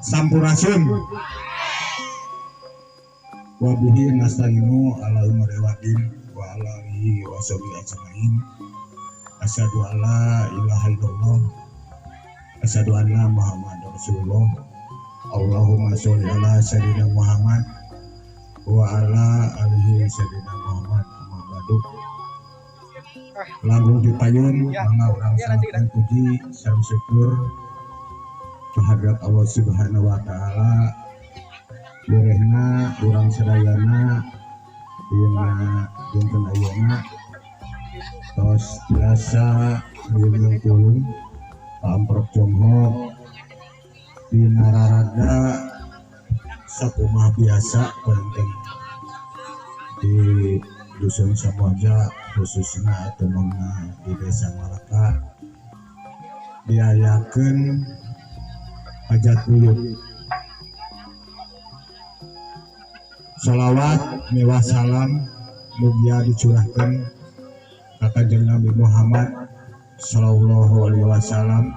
Sampurasun. Wabihi nasta'inu ala umuri wadin wa ala alihi wa sahbihi ajmain. Asyhadu alla ilaha illallah, asyhadu anna Muhammadar Rasulullah. Allahumma sholli ala sayyidina Muhammad wa ala alihi sayyidina Muhammad. Amma ba'du. Langkung dipayun mangga urang sangkan puji sareng syukur kehadirat Allah Subhanahu wa taala, borehna urang sadayana dina dinten ayeuna tos biasa riung pulung pamprok jonghok dina raraga sakumaha biasa panten di dusun Samuaja khususna atau mangga di desa Malaka diayakeun hajat buyut. Salawat mewah salam mugia dicurahkan ka Kanjeng Nabi Muhammad sallallahu alaihi wasallam,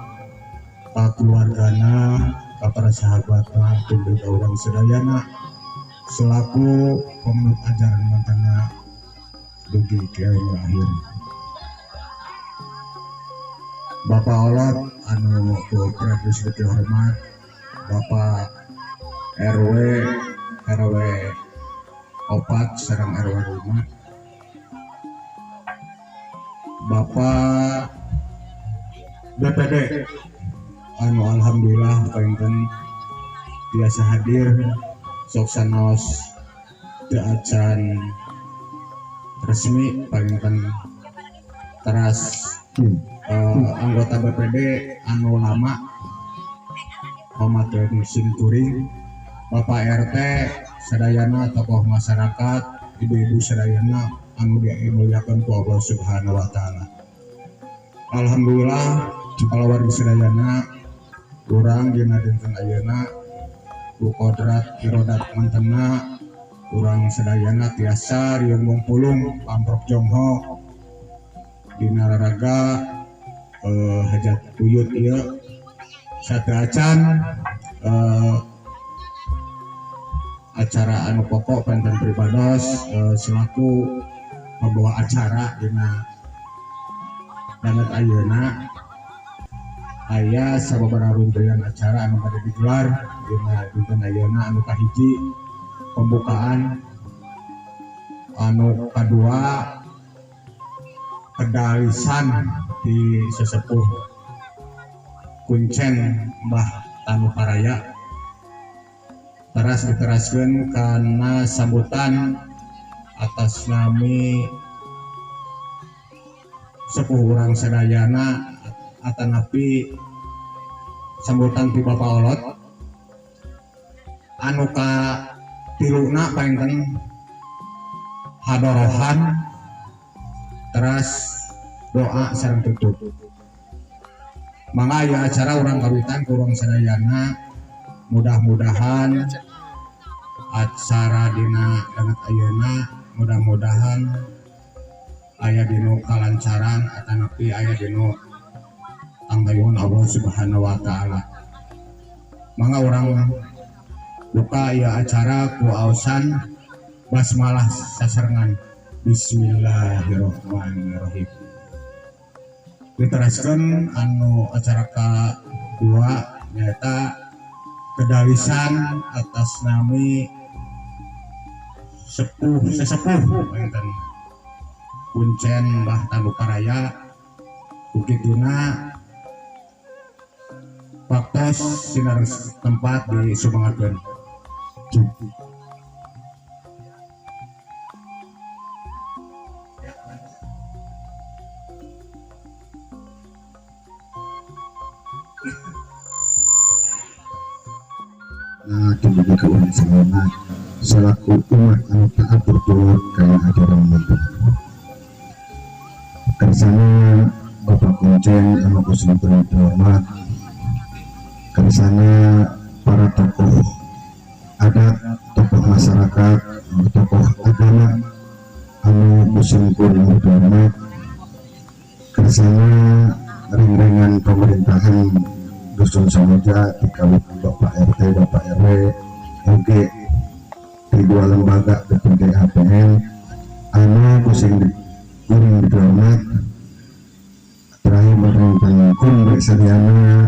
ka keluargana, ka para sahabatna, tunduk ka urang sadayana selaku pemeluk ajaran mantana dugi ka yaumil akhir. Bapak Olot anu ku Prabu hormat, Bapak RW RW 4 sareng RW 5, Bapak BPD anu alhamdulillah panginten biasa hadir sok sanaos teu acan resmi panginten teras anggota BPD anu lama pamateun simkuring, Bapak RT sadayana, tokoh masyarakat, ibu-ibu sadayana anu dimuliakeun ku Allah Subhanahu wa taala. Alhamdulillah kalawargi sadayana urang dina dinten ayeuna ku kodrat irodat mantena urang sadayana tiasa riung pulung pamprok jonghok dina raraga hajat buyut ieu sateuacan acara anu pokok panten pribados selaku pembawa acara dina banget ayeuna aya sababaraha rungkaian acara anu bade digelar dina dinten ayeuna. Anu kahiji, pembukaan Anu kadua kedalisan di sesepuh kuncen Mbah Tanu Paraya. Teras diteraskeun kana sambutan atas nami sepuh urang sadayana atanapi sambutan ti Bapak Olot. Anu katiluna panginten hadorohan teras doa sareng tutup. Mangga aya acara urang kawitan ku urang sadayana, mudah-mudahan acara dina danget ayeuna mudah-mudahan aya dinu kalancaran atanapi aya dinu panggayuhun Allah Subhanahu wa taala. Mangga urang buka ieu acara ku aosan basmalah sasarengan. Bismillahirrahmanirrahim. Diteraskeun anu acara kadua nyaeta kedalisan atas nami sepuh sesepuh panginten kuncen Mbah Tanu Paraya. Kukituna waktos sinar tempat di sumangakeun. Nah, tinggi ka urang sadayana selaku umat anu taat berturut kana ajaran Nabi. Kersana Bapak Kuncen anu ku simkuring hormat, kersana para tokoh adat, tokoh masyarakat, tokoh agama anu ku simkuring hormat, kersana ring-ringan pemerintahan Dusun Samoja dikawit Bapak RT, Bapak RW, oge di dua lembaga BPD APN anu ku simkuring dihormat. Terakhir bertentang kun sadayana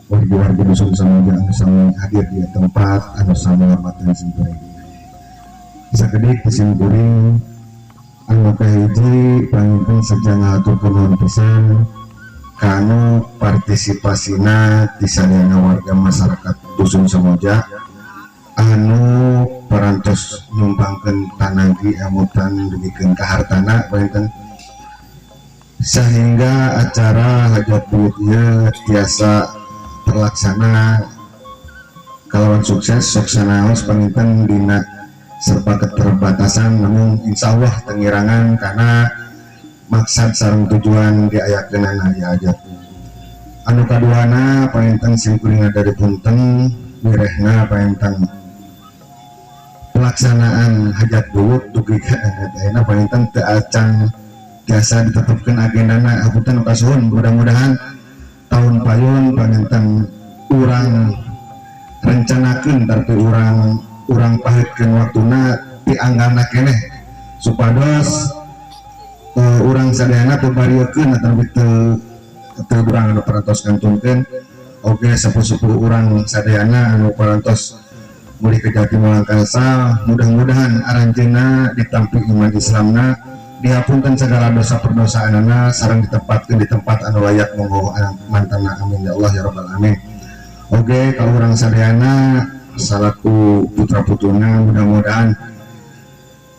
warga-warga Dusun Samoja anu sami hadir di tempat anu sami hormatan simkuring. Sakedik simkuring anu kahiji panginten seja ngahaturkeun nuhun pisan kanu partisipasina di sadayana warga masyarakat Dusun Samoja anu parantos nyumbangkeun tanagi amutan dugikeun ka hartana panginten sehingga acara hajat buyut ieu tiasa terlaksana kalawan sukses soksanaos panginten dina serba keterbatasan, namun insya Allah tengirangan karena maksad sareng tujuan diayakeunana ieu hajat. Anu kaduana panginten simkuring dari punten wirehna panginten pelaksanaan hajat buyut dugi ka ayeuna panginten teu acan tiasa ditetapkeun agendana. Hapunten kasuhun, mudah-mudahan tahun payun panginten urang rencanakeun tapi urang pahitkeun waktuna dianggalna keneh supados urang sadayana teu bariekeun atawa teu urang anu parantos ngantunkeun. Oge sepuh-sepuh urang sadayana anu parantos mulih ke jati mulang kalsa, mudah-mudahan aranjeunna ditampi iman Islamna, dihapunten segala dosa perdosaanana sareng ditempatkeun di tempat anu layak monggo mantana, amin ya Allah ya rabbal alamin. Oge ka urang sadayana salaku putra putuna mudah-mudahan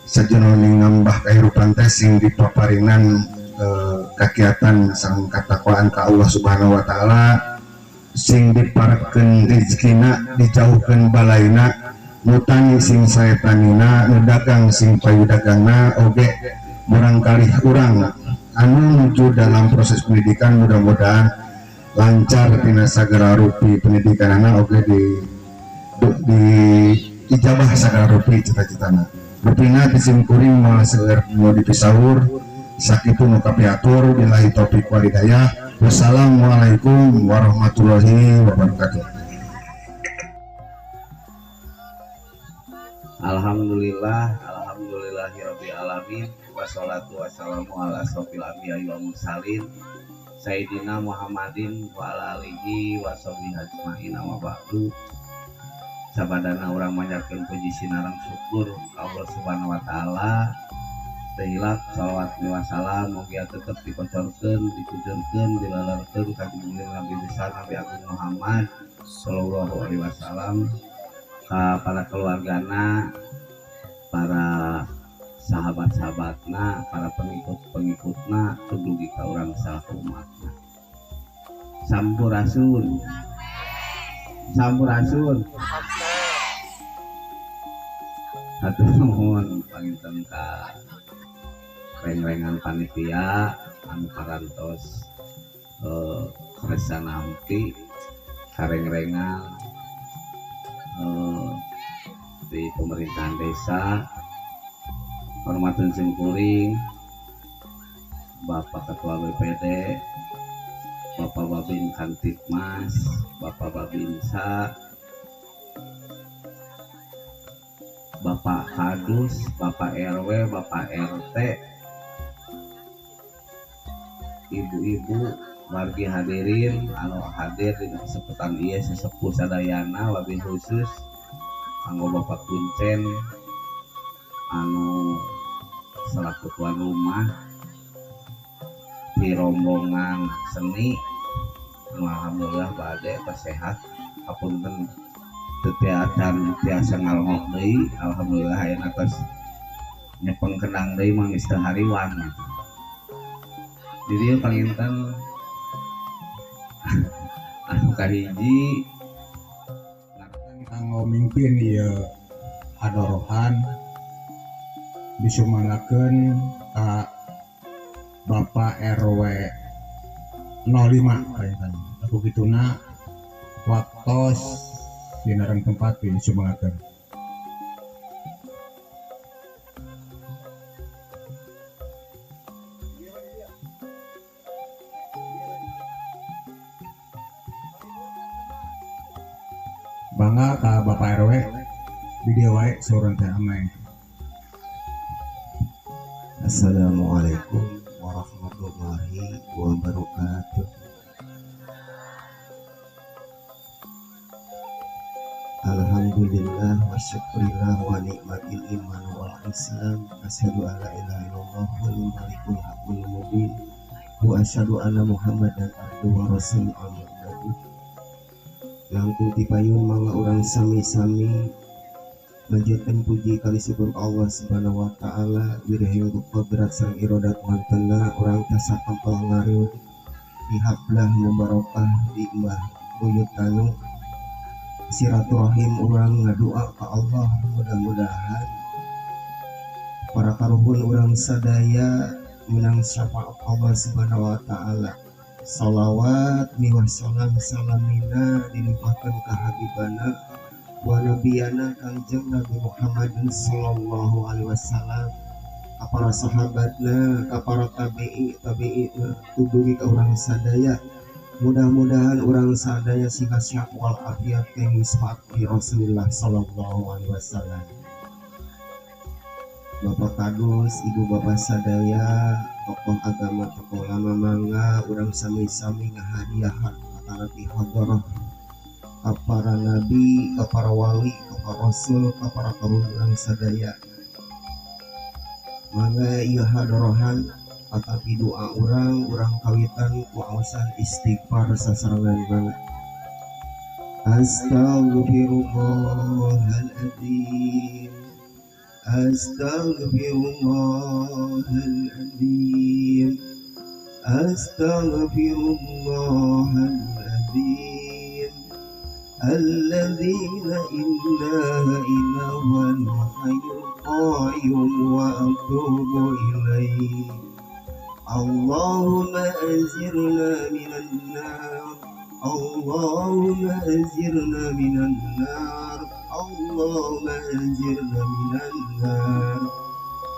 sajroning nambah kahirupan teh sing dipaparinan kakiatan sareng katakwaan ka Allah Subhanahu wa taala, sing diparekeun rezekina, dijauhkeun balaina, nu tani sing sae tanina, nu dagang sing payu dagangna. Oge murangkalih urang anu nuju dalam proses pendidikan mudah-mudahan lancar tina sagala rupi pendidikanana, oge di ijabah sagala rupi cita-citana. Rupina disimkuring moal seueur nu dipisaur, sakitu nu kapiatur, billahi taufik wal hidayah. Wassalamualaikum warahmatullahi wabarakatuh. Alhamdulillah, alhamdulillahirabbil alamin, wassalatu wassalamu ala asrofil anbiya'i wal mursalin sayyidina Muhammadin wa ala alihi wa sahbihi ajmain, amma ba'du. Sabadana urang manjatkeun puji sinareng syukur ka Allah Subhanahu wa taala Teu hilap salawat wa salam mugia tetep dikocorkeun, dikucurkeun, dilalarkeun ka junjungan Nabi besar Nabi Agung Muhammad sallallahu alaihi wasallam ka para keluargana, para sahabat-sahabatna, para pengikut-pengikutna, dugi ka urang salaku umatna. Sampurasun. Sampurasun. Hatur nuhun panginten ka reng-rengan panitia anu parantos kersa nampi kareng-rengan di pemerintahan desa. Hormatun simkuring Bapak Ketua BPD, Bapak Babin Kantibmas, Bapak Babinsa, Bapak Kadus, Bapak RW, Bapak RT, ibu-ibu, wargi hadirin anu hadir di kesempatan ieu sesepuh sadayana wabil khusus kanggo Bapak Kuncen anu selaku tuan rumah di rombongan seni anu alhamdulillah bade tos sehat hapunten teu acan tiasa ngalongok deui alhamdulillah ayeuna tos nyepeng kendang deui mah geus teu hariwang. Di dieu panginten anu kahiji kanggo mimpin ieu hadorohan disumangakeun ka Bapak RW 05 panginten. Aku kituna waktos dinareng tempat disumangakeun. Bangga ka Bapak RW di dieu wae saurang teh ameh. Assalamualaikum warahmatullahi wabarakatuh. Alhamdulillah wa syukurillah wa nikmatil iman wal islam. Asyhadu an la ilaha illallah wal malikul haqqul mubin wa asyhadu anna Muhammadan abduhu wa rasuluhu. Langkung tipayun mangga urang sami-sami lanjutkan puji kali syukur Allah Subhanahu wa taala wirahing kodrat sareng irodat wantena urang tasa kampal ngariung di hablah mubarokah di Mbah Buyut Tanu silaturahim urang ngadua ka Allah mudah-mudahan para karuhun urang sadaya menang syafaat Allah Subhanahu wa taala. Salawat miwah salam salamina dilimpahkan ka habibana wa nabiyana Kangjeng Nabi Muhammad sallallahu alaihi wasallam ka para sahabatna ka para tabi'i tabi'ina dugi ka urang sadaya. Mudah-mudahan urang sadaya sing sehat wal afiat keng syafaat Rasulullah sallallahu alaihi wasallam. Bapak Kadus, Ibu Bapak sadaya, tokoh agama, tokoh ulama mangga urang sami-sami ngahadiahan atanapi hadharah ka para nabi, ka para wali, ka para rasul, ka para karuhun urang sadaya. Mangga ieu hadorohan atapi doa urang, urang kawitan ku aosan istighfar sasarengan mangga. Astaghfirullahaladzim, Astaghfirullahaladzim, Astaghfirullahaladzim, alladzi la ilaha illa huwal hayyul qayyum wa atubu ilaih. Allahumma ajirna minan nar, Allahumma ajirna minan nar, Allahumma ajirna minan nar.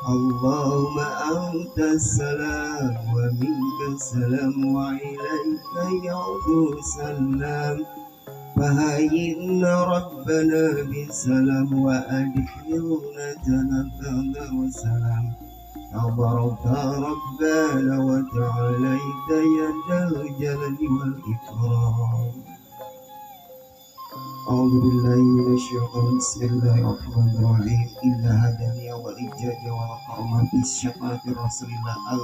Allahumma anta salam wa minka salam wa ilaika ya'udu salam. Fahayyina rabbana bisalam wa adkhilna jannata salam. Tabaraka rabbana wa ta'alaita ya dzal jalali wal ikram. A'udzu billahi minasyaitonir bismillahirrahmanirrahim. Illa hadaniya wal ijaja wal karama bi syafaati Rasulillah al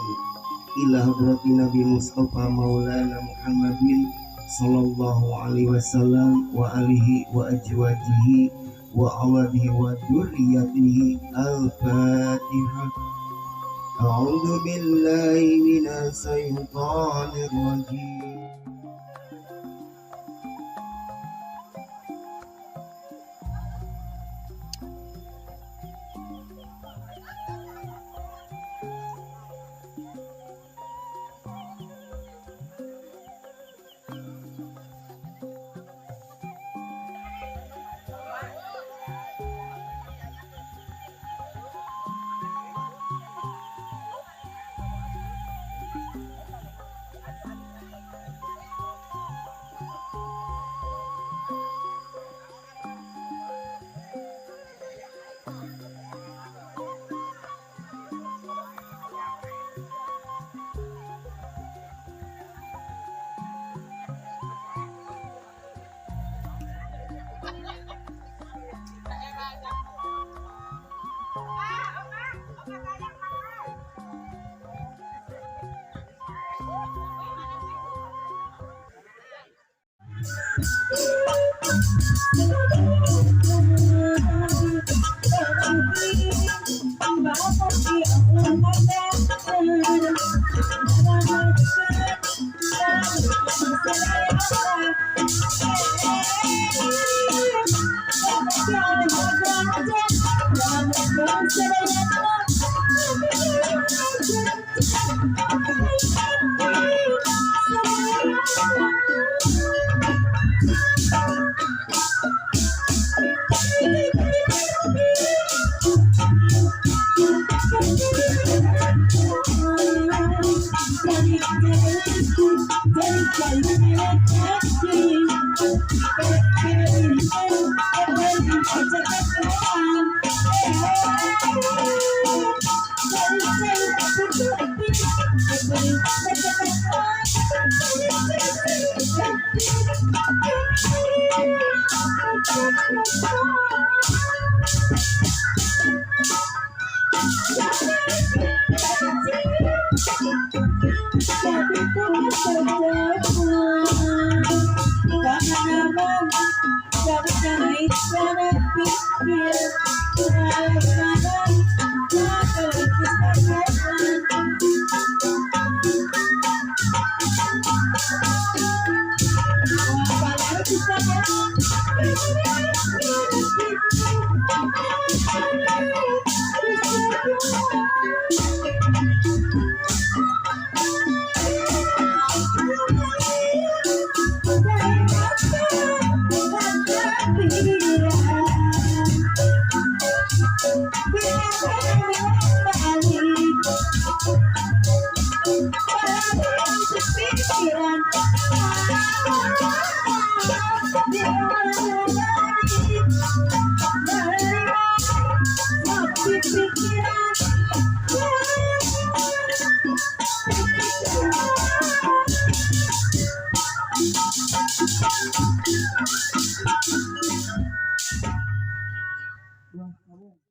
ila hadrati Nabi Mustafa Maulana Muhammadin sallallahu alaihi wasallam wa alihi wa ajwajihi wa awadihi wa dzurriyyatihi. Al-Fatihah. A'udzu billahi minasyaitonir rajim.